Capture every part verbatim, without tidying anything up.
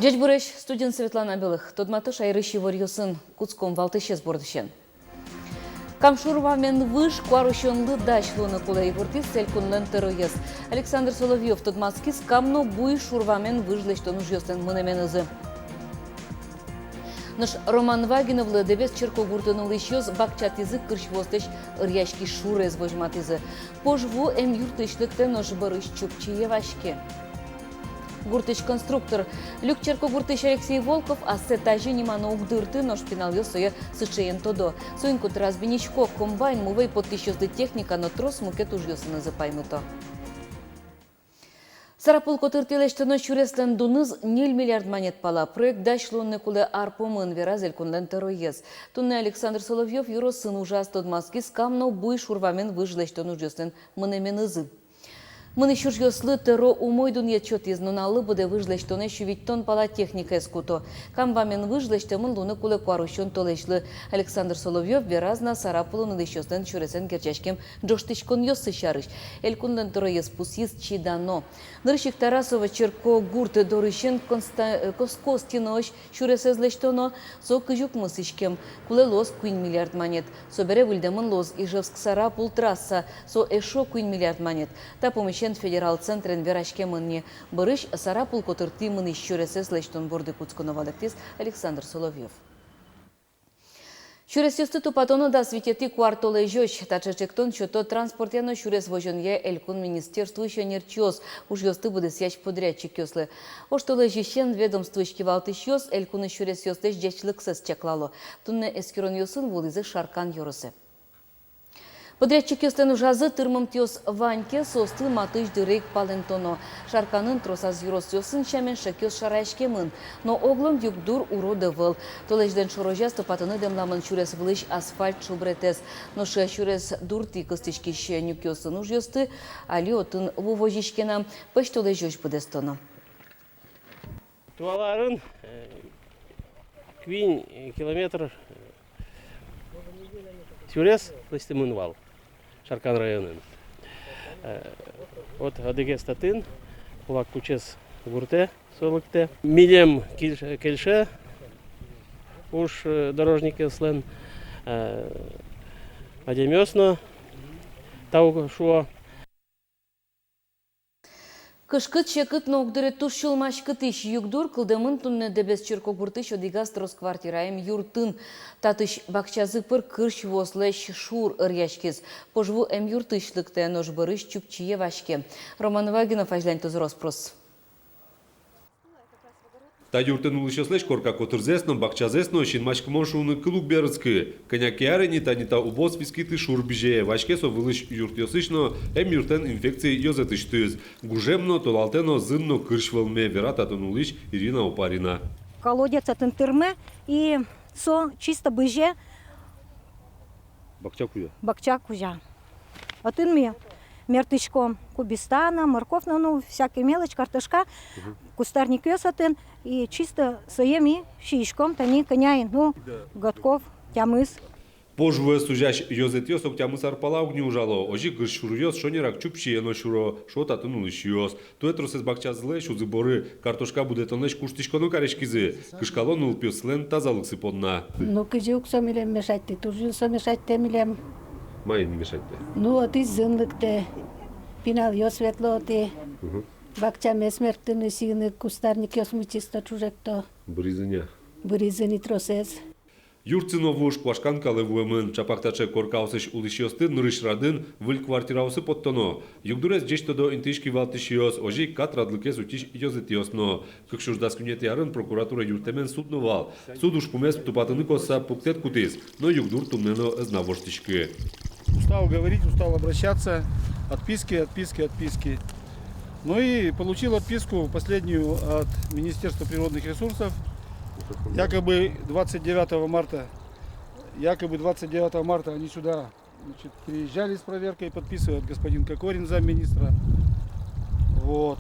Ӟечбуресь! Студиын Светлана Белых. Тодмато шаерысь иворъёсын. Кутском валтӥсез бордысен. Кам шур вамен выж куарусёнлы дась луыны кулэ, ивортӥз элькунлэн тӧроез. Александр Соловьёв тодматскиз Кам но Буй шур вамен выж лэсьтон ужъёслэн мынэменызы. Нош Роман Вагиновлы Дэбес черкогуртын улӥсьёс бакчатӥзы кырсь вуослэсь ыръяськись шурез, возьматӥзы. Пож ву эмъюртысь лыктэ, нош бӧрысь Чупчие ваське. Гуртысь конструктор. Люк черкогуртысь Алексей Волков ассэ тазьы нимано уг дырты, нош пиналъёс сое сыӵеен тодо. Соин котыраз бинисько: комбайн, мувӧй поттӥсьёслы техника но трос мукет ужъёсынызы паймыто. Сарапул котыртӥ лэсьтоно сюреслэн дуныз ньыль миллиард манет пала. Проект дась луыны кулэ ар пумын, вераз элькунлэн тӧроез. Туннэ Александр Соловьёв ёросын ужаз, тодматскиз Кам но Буй шур вамен выж лэсьтон ужъёслэн мынэменызы. Мынӥсь ужъёслы тӧро умой дунъет сётӥз. Нуналлы быдэ выж лэсьтонэ сю витьтон пала техникаез куто. Кам вамен выж лэсьтэмын луыны кулэ куарусён толэзьлы. Александр Соловьёв вераз на Сарапулын улӥсьёслэн сюресэн герӟаськем ӝожтӥськонъёссы сярысь. Элькунлэн тӧроез пусйиз чидано. Нырысь ик Тарасово черкогурт дорысен Конста-, э, Кос-, Костиноысь сюресэз лэсьтоно, со кызь укмыс иськем, кулэ луоз куинь миллиард манет. Собере выльдэмын луоз Ижевск-Сарапул трасса, со эшшо куинь миллиард манет. Та пумысен федерал центрен вераськемын ни. Бӧрысь Сарапул котыртӥ мынӥсь сюресэз лэсьтон борды кутсконо, валэктӥз Александр Соловьёв. Сюресъёсты тупатоно дас витетӥ куартолэзёзь. Таӵе ӵектон сёто транспортъя но сюрес возёнъя элькун министерствоысь ӧнерчиос ужъёсты быдэсъясь подрядчикъёслы. Оштолэзьысен ведомствоысь кивалтӥсьёс элькунысь сюресъёслэсь ӟечлыксэс чаклало. Туннэ эскеронъёсын вуылӥзы Шаркан ёросэ. Подрядчикъёслэн ужазы тырмымтэос вань ке, соосты матысь дыре ик палэнтоно. Шарканын тросаз ёросъёсын сямен шекъёс шараяськемын, но оглом югдур урод ӧвӧл. Толэзьлэн шорозяз тупатыны дэмламын сюрес вылысь асфальт шобретэз. Нош сюрес дуртӥ кыстӥськись нюкъёсын ужъёсты али отын ву возиське на, пӧсьтолэзёзь быдэстоно. Туала арын, э, куинь, э, километр, э, сюрес лэсьтэмын вал Шаркан районын. Э, вот одӥгез татын, Кулак Кучес гуртэ со лыктэ. Милем кельш-, кельше уж, э, дорожникъёслэн, э, адямиос но тау шуо. Кышкыт, секыт но огдыре туж сюлмаськытӥсь югдур кылдэмын туннэ Дэбес черкогуртысь одӥгаз трос квартираем юртын. Татысь бакчазы пыр кырсь вуослэсь шур ыръяськиз. Пож ву эмъюртысь лыктэ, нош бӧрысь Чупчие ваське. Роман Вагинов азьланьтоз рос-прос. Та юртын улӥсьёслэсь корка котырзэс но, бакчазэс но синмаськымон шуыны кыл уг берытскы. Кӧня ке ар ини тани та уборс вискытӥ шур бызе. Ваське со вылысь юртъёсысь но эмъюртэн инфекци ёзэтысьтыз. Гужем но, толалтэ но, зын но кырсь вӧлме, вера татын улӥсь Ирина Опарина. Колодец отын тырме, и со чисто бызе. Бакча кузя. Бакча кузя. Отын ми мерттӥськом кубиста но, морковь но, ну, всякий мелочь, картошка, мгм, кустарникъёс отын, и чисто сое ми сииськом тани кӧня ини, ну, да, годков тямыс. Пож вуэз сузясь ёзэтъёс ог тямыс ар пала уг ни ужало. Озьы кырсь шуръёс шонерак Чупчие но сюро, шуо татын улӥсьёс. Туэ тросэз бакчазылэсь узы-боры картошка будэтонлэсь куштӥськоно кариськизы. Кышкало нылпиослэн тазалыксы понна. Ну, кызьы ук со милем мешатьтэ, туж юн со мешатьтэ милем. Маин мешатьтэ? Ну, отысь зын лыктэ, пиналъёс ветло отӥ. Мгм. Бакчамес мерттыны, сиыны, кустарникъёсмы чисто ӵужекто. Быризы ни-а? Быризы ни тросэз. Юртсы но вуж куашкан калэ вуэмын. Чапак таӵе коркаосысь улӥсьёсты нырысь радын выль квартираосы поттоно. Югдурез ӟеч тодо интыысь кивалтӥсьёс, озьы ик кат радлыкез утись ёзэтъёс но. Кык сюрс дас куинетӥ арын прокуратура юрттэмен суд но вал. Суд ужпумез тупатыны косса пуктэт кутӥз, но югдур туннэ но ӧз на воштӥськы. Устал говорить, устал обращаться. Отписки, отписки, отписки. Ну и получил отписку последнюю от Министерства природных ресурсов. Якобы двадцать девятого марта, якобы двадцать девятого марта они сюда, значит, приезжали с проверкой, подписывает господин Кокорин, замминистра. Вот.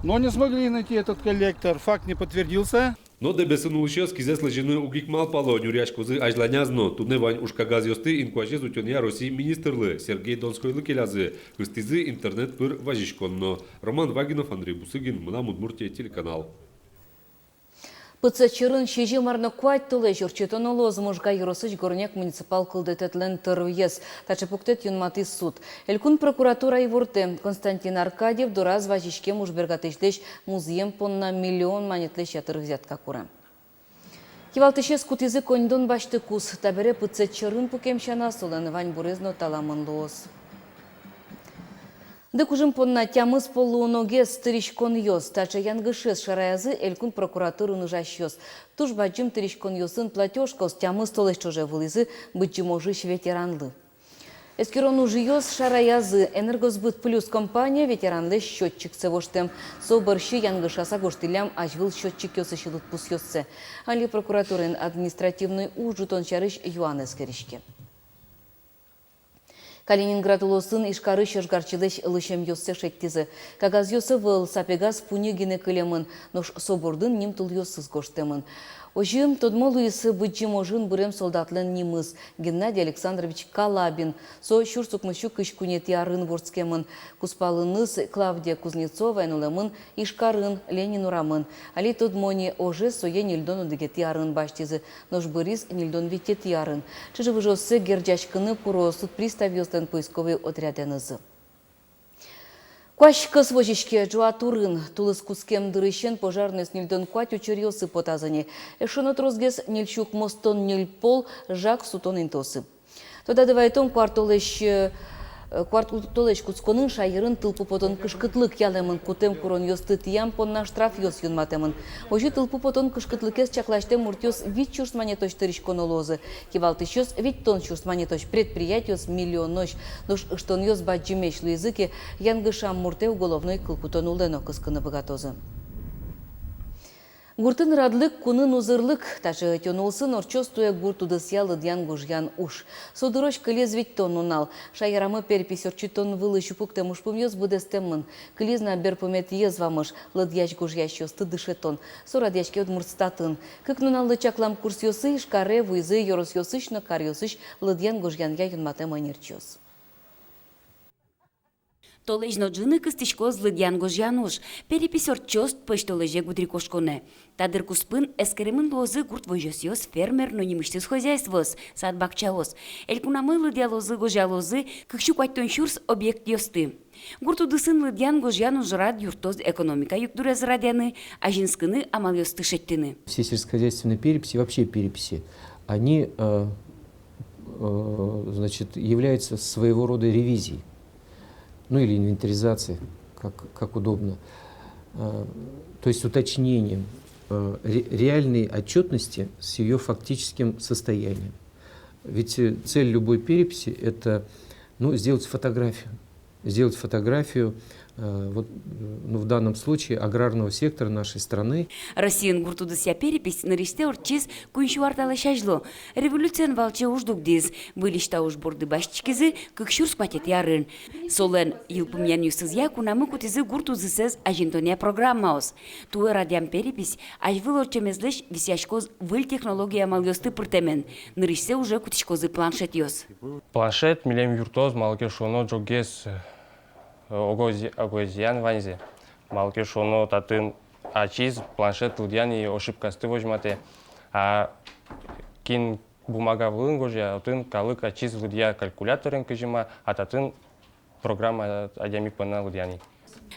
Но не смогли найти этот коллектор, факт не подтвердился. Но Дэбесын улӥсьёс кизэс лэзьыны уг ик малпало, нюръяськозы азьланяз но. Туннэ вань ужкагазъёсты инкуазез утёнъя Россиысь министрлы Сергей Донскойлы келязы, ыстӥзы интернет пыр вазиськон но. Роман Вагинов, Андрей Бусыгин, «Мынам Удмуртие» телеканал. Пытсэт сьӧрын сизьым ар но куать толэзь ортчытоно луоз Можга ёросысь Горняк муниципал кылдытэтлэн тӧроез. Таӵе пуктэт юнматӥз суд. Элькун прокуратура ивортэ: Константин Аркадьев дораз вазиськем уж бергатӥсьлэсь музъем понна миллион манетлэсь ятыр взятка куре. Кивалтӥсез кутӥзы коньдон басьтыкуз. Табере пытсэт сьӧрын пукем сяна, солэн ваньбурез но таламын луоз. Дыкужым понна тямыс пол луоногес тыриськонъёс. Таӵе янгышез шараязы Элькун прокуратурын ужасьёс. Туж бадӟым тыриськонъёсын платёжкаос тямыс толэзь ӵоже вуылӥзы Быдӟым ожысь ветеранлы. Эскерон ужъёс шараязы. «Энергосбыт Плюс» компания ветеранлэсь счётчиксэ воштэм. Со бӧрсьы янгышаса гожтӥллям азьвыл счётчикъёсысь лыдпусъёссэ. Али прокуратураын административной уж ӝутон сярысь юан эскериське. Калининград улосын Ижкарысь ожгарчилэсь лысьӧмъёссэ шедьтӥзы. Кагазъёс ӧвӧл, сапегаз пуньы гинэ кылемын, нош со бордын нимтулъёсыз гожтэмын. Озьы тодмо луиз Быдӟым ожын бырем солдатлэн нимыз: Геннадий Александрович Калабин. Со сюрс укмыссю кызь куинетӥ арын вордскемын. Кузпалыныз Клавдия Кузнецоваен улэмын Ижкарын, Ленин урамын. Али тодмо ни, ожез сое ньыльдон одӥгетӥ арын басьтӥзы, нош быриз ньыльдон витетӥ арын. Чыжы-выжыоссэ герӟаськыны куро суд приставъёслэн поисковой отрядэнызы. Куазь кӧс возиське Ӝуатурын. Тулыс кутскем дырысен пожарноос ньыльдон куать учыръёсы потазы ни. Эшшо но тросгес ньыль сю укмыстон ньыль пол жаг сутон интыосы. Тодады вайытом, куартолэзь, э, куартолэзь кутсконын шаерын тылпу потон кышкытлык ялэмын. Кутэм куронъёсты тӥям понна штрафъёс юнматэмын. Озьы тылпу потон кышкытлыкез чакласьтэм муртъёс вить сюрс манетозь тыриськоно луозы. Кивалтӥсьёс витьтон сюрс манетозь, предприятиос миллионозь. Нош ыштонъёс бадӟымесь луизы ке, янгышам муртэ уголовной кыл кутон улэ но кыскыны быгатозы. Гуртын радлык, кунын узырлык. Таӵе ӧтён улсын ортчоз туэ гурт удысъя лыдъян-гожъян уж. Со дырозь кылиз витьтон нунал. Шаерамы перепись ортчытон вылысь пуктэм ужпумъёс быдэстэмын. Кылиз на берпуметӥез вамыш — лыдъясь-гожъясьёсты дышетон. Со радъяське Удмуртстатын. Кык нуналлы чаклам курсъёсы Ижкаре вуизы ёросъёсысь но каръёсысь лыдъян-гожъянъя юнматэм ӧнерчиос. Толэзь но ӝыны кыстӥськоз лыдъян-гожъян уж. Перепись ортчоз пӧсьтолэзе гудырикошконэ. Та дыр куспын эскеремын луозы гурт возёсъёс, фермер но нимысьтыз хозяйствоос, сад-бакчаос. Элькунамы лыдъялозы-гожъялозы кык сю куатьтон сюрс объектъёсты. Гурт удысын лыдъян-гожъян ужрад юрттоз экономика югдурез радъяны, азинскыны амалъёсты шедьтыны. Все сельскохозяйственные переписи, вообще переписи, они, э, э, значит, являются своего рода ревизией, ну или инвентаризацией, как, как удобно. Э, то есть уточнением, э, ре-, реальной отчётности с её фактическим состоянием. Ведь, э, цель любой переписи — это, ну, сделать фотографию. Сделать фотографию, э, вот, э, ну, в данном случае аграрного сектора нашей страны. Россиын гурт удысъя перепись нырысьсэ ортчиз куинь сю ар талэсь азьло. Революциен валче уж дугдӥз. Выльысь та уж борды басьтӥськизы кык сюрс куатетӥ арын. Солэн йылпумъянъёсызъя кунамы кутӥзы гурт удысэз азинтонъя программаос. Туэ радъям перепись азьвыл ортчемезлэсь висъяськоз выль технология амалъёсты пыртэмен. Нырысьсэ уже кутӥськозы планшетъёс. Планшет милем юрттоз, малы ке шуоно, ӝоггес, э, огоз-, огазеян ваньзэ. Малы ке шуоно, татын ачиз планшет лыдъян и ошибкаосты возьматэ. А кин бумага вылын гожъя, отын калык ачиз лыдъя калькуляторен кызьы ма, а татын программа адями понна лыдъян ини.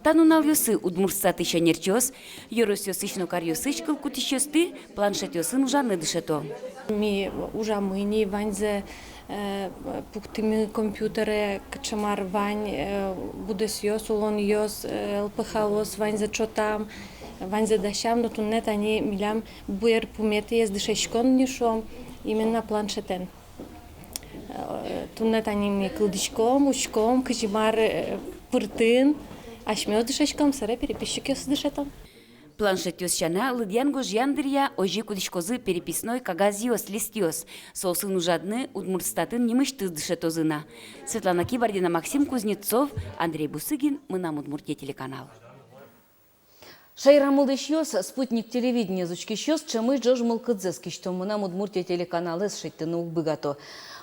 Та нуналъёсы Удмуртстатысь ӧнерчиос ёросъёсысь но каръёсысь кылкутӥсьёсты планшетъёсын ужаны дышето. Ми ужамы ини, ваньзэ, э, пуктӥмы компьютере, кыӵе мар вань, э, будосъёс, улонъёс, э, ЛПХ-ос, ваньзэ ӵотам, ваньзэ дасям, но туннэ тани милям берпуметӥез дышетскон ни, шуом, именно планшетэн. Э, туннэ тани ми кылзӥськом, учком, кызьы мар, э, пыртын, асьмеос дышетском, собере переписчикъёс дышето. Планшетъёс сяна, лыдъян-гожъян дыръя озьы кутӥськозы переписной кагазъёс, листъёс. Соосын ужаны Удмуртстатын нимысьтыз дышетозы на. Светлана Кибардина, Максим Кузнецов, Андрей Бусыгин, «Мынам Удмуртие» телеканал. Шаерам улӥсьёс, «Спутник» телевидениез учкисьёс ӵемысь ӝож мылкыдзэс кисьто: «Мынам Удмуртие» телеканалэз шедьтыны уг быгато.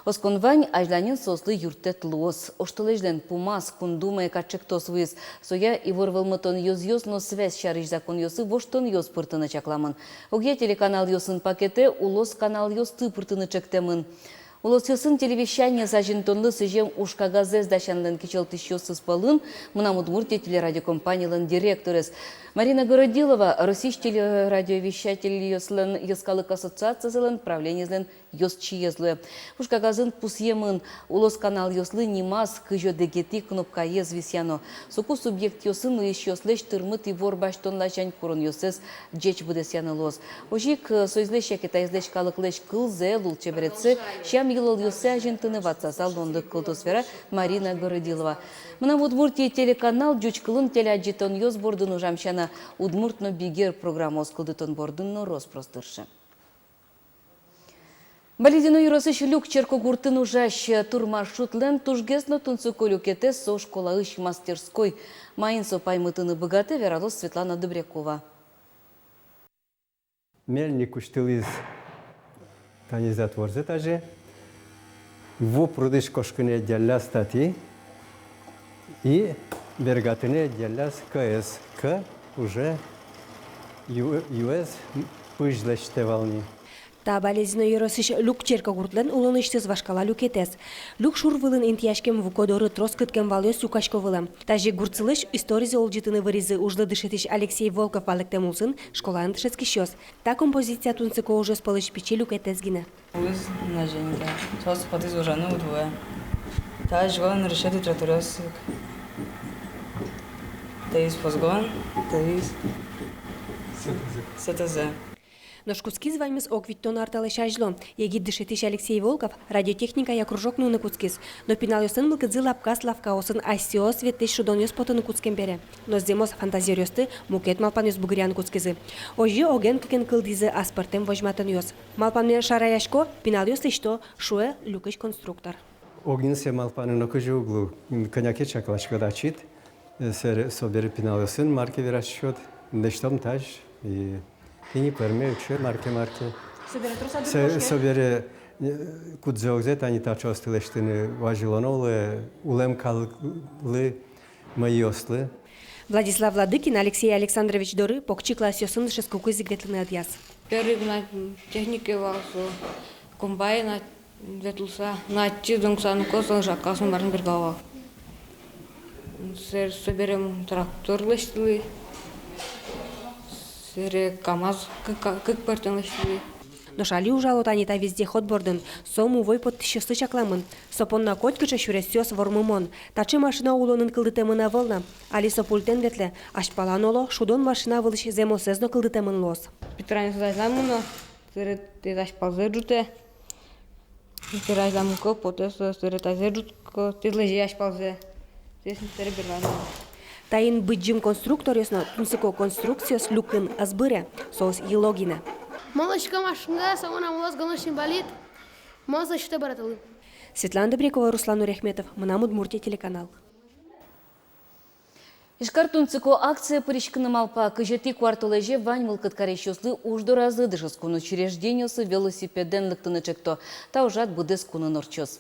Оскон вань, азьланьын соослы юрттэт луоз. Оштолэзьлэн пумаз Кун Думае катчектос вуиз. Соя ивор вӧлмытон ёзъёс но связь сярысь законъёсы воштонъёс пыртыны чакламын. Огъя телеканалъёсын пакетэ улос каналъёсты пыртыны чектэмын. Улосъёсын телевещаниез азинтонлы сӥзем ужкагазэз дасянлэн кичӧлтӥсьёсыз пӧлын «Мынам Удмуртие» телерадиокомпанилэн директорез. Марина Городилова Россиысь телерадиовещательёслэн йӧскалык ассоциацизылэн правлениезлэн ёзчиез луэ. Ужкагазын пусъемын: улос каналъёслы нимаз кызь одӥгетӥ кнопкаез висъяно. Соку субъектъёсын улӥсьёслэсь тырмыт ивор басьтон ласянь куронъёссэс ӟеч быдэсъяны луоз. Озьы ик, э, соизлэсь яке таизлэсь калыклэсь кылзэ, лулчеберетсэ, сям-йылолъёссэ азинтыны ватсаса луонлык кылдоз, вера Марина Городилова. «Мынам Удмуртие» телеканал ӟуч кылын телеадӟытонъёс бордын ужам сяна, удмурт но бигер программаос кылдытон бордын но рос-прос тырше. Балезино ёросысь Люк черкогуртын ужась турмаршрутлэн тужгес но тунсыко люкетэз — со школаысь мастерской. Маин со паймытыны быгатэ, вералоз Светлана Добрякова. Мельник усьтылӥз тани затворзэ, таӵе ву прудысь кошкыны ӧдъялляз татӥ и бергатыны ӧдъялляз кӧез. Кӧ уже ю-, юэз пызь лэсьтэ вал ни. Та Балезино ёросысь Люк черкогуртлэн улонысьтыз вашкала люкетэз. Люк шур вылын интыяськем вуко доры трос кыткем валъёс люкасько вылэм. Тазьы гуртсылэсь историзэ улӟытыны выризы ужлы дышетӥсь Алексей Волков валэктэм улсын школаын дышетскисьёс. Та композиция тунсыко ужъёс пӧлысь пичи люкетэз гинэ. Улӥз на Женька. Соос потӥз ужаны удвое. Та азьло нырысетӥ тратуръёс ик. Таиз поздон, таиз сэтызэ. Нош кутскиз ваньмыз ог витьтон ар талэсь азьло. Егит дышетӥсь Алексей Волков радиотехникая кружок нуыны кутскиз. Но пиналъёслэн мылкыдзы лапкас лавкаосын асьсэос ветлӥсь шудонъёс потыны кутскем бере. Но зэмос фантазеръёсты мукет малпанъёс бугыръяны кутскизы. Озьы оген-кыкен кылдӥзы аспӧртэм возьматонъёс. Малпанме шараясько, пиналъёс лэсьто, шуэ люкысь конструктор. Огнын сое малпаны нокызьы уг лу, кӧня ке чакласькод ачид, э, сэре, собере пиналъёсын мар ке вераськод, лэсьтом тазь, и тӥни пӧрме, учке, мар ке, мар ке. Собере трос адыр кошке. Собере, э, кудзэ-огзэ тани таӵеосты лэсьтыны вазьылоно луэ, улэм калыклы, мӧйыослы. Владислав Владыкин Алексей Александрович доры покчи классъёсын дышетскыкуз ик ветлыны ӧдъяз. Первый гнать технике вал со, комбайна ветлыса, на ачиз донгса нуко, со жакасын марым бергал вал. Сэр, собере трактор лэсьтылӥ, сэре КамАЗ кык, кык пӧртэм лэсьтылӥ. Нош али ужало тани та вездеход бордын, со мувой поттӥсьёслы чакламын. Со понна котькыӵе сюресъёс вормымон. Таӵе машина улонын кылдытэмын ӧвӧл на. Али со пультэн ветлэ, азьпалан оло, шудон машина вылысь зэмосэз но кылдытэмын луоз. Питранец азьлан мыно, сэре таиз азьпалзэ ӝутэ. Сэре азьлан мыко, потэ со, сэре тазэ ӝутско, тӥледлы азьпалзэ. Таиз но сэре берлан. Таин быдӟым конструкторъёс но тунсыко конструкциос люкын ӧз быре, соос йыло гинэ. Мон лэсьтӥсько машинка, со мынам улоз гоночный болид. Мон сое сёто быратылы. Светлана Добрякова, Руслан Нуряхметов, «Мынам Удмуртие» телеканал. Ижкар тунсыко акцие пыриськыны малпа. Кызетӥ куартолэзе вань мылкыд карисьёслы уж доразы дышетскон учреждениосы велосипедэн лыктыны чекто. Та ужрад быдэс кунын ортчоз.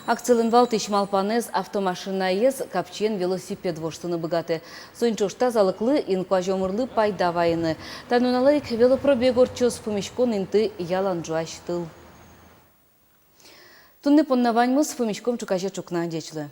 Акцилэн валтӥсь малпанэз — автомашинаез капчиен велосипед воштыны быгатэ. Соин ӵош тазалыклы, инкуазь омырлы пайда вайыны. Та нуналэ ик велопробег ортчоз, пумиськон инты — ялан ӝуась тыл. Туннэ понна ваньмыз, пумиськом ӵуказе ӵукна. Ӟеч луэ.